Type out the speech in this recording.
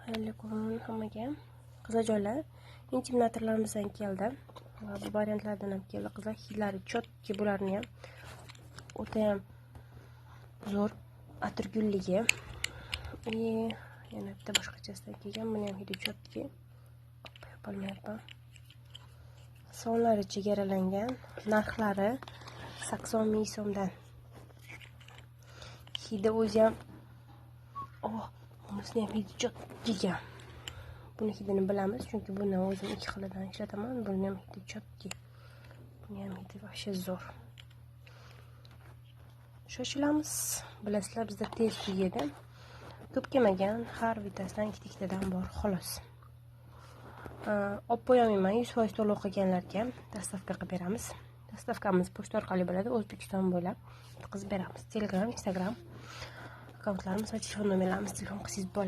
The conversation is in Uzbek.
Xayrli kun hammaga. Qizlarjonlar, интимный atirlarimizdan keldi va bu variantlardan ham keldi, qizlar. Hidlari чёткий, bularni ham o'tayam zo'r atirgulligi. И yana bitta boshqachasidan kelgan, buni ham hidi чёткий. Yopolmayapman. Sonlari chegaralangan, narxlari 80 000 so'mdan. Hidi o'zi ham, oh, bunisini ham hidi чёткий ekan. Buni hidini bilamiz, chunki buni o'zim ikki xilidan ishlataman. Buni ham hidi чёткий, buni ham hidi вообще zo'r. Shoshilamiz, bilasizlar, bizda tez tugaydi. Ko'p kelmagan, har bittasidan ikkita ikkitadan bor, xolos. Olib qo'yolmayman. 100% to'lov qilganlarga доставка qilib beramiz. Доставка miz pochta orqali bo'ladi, O'zbekiston bo'ylab yetkazib beramiz. Telegram, Instagram akkauntlarimiz va telefon nomerlarimiz, telefon qilsangiz bo'ladi.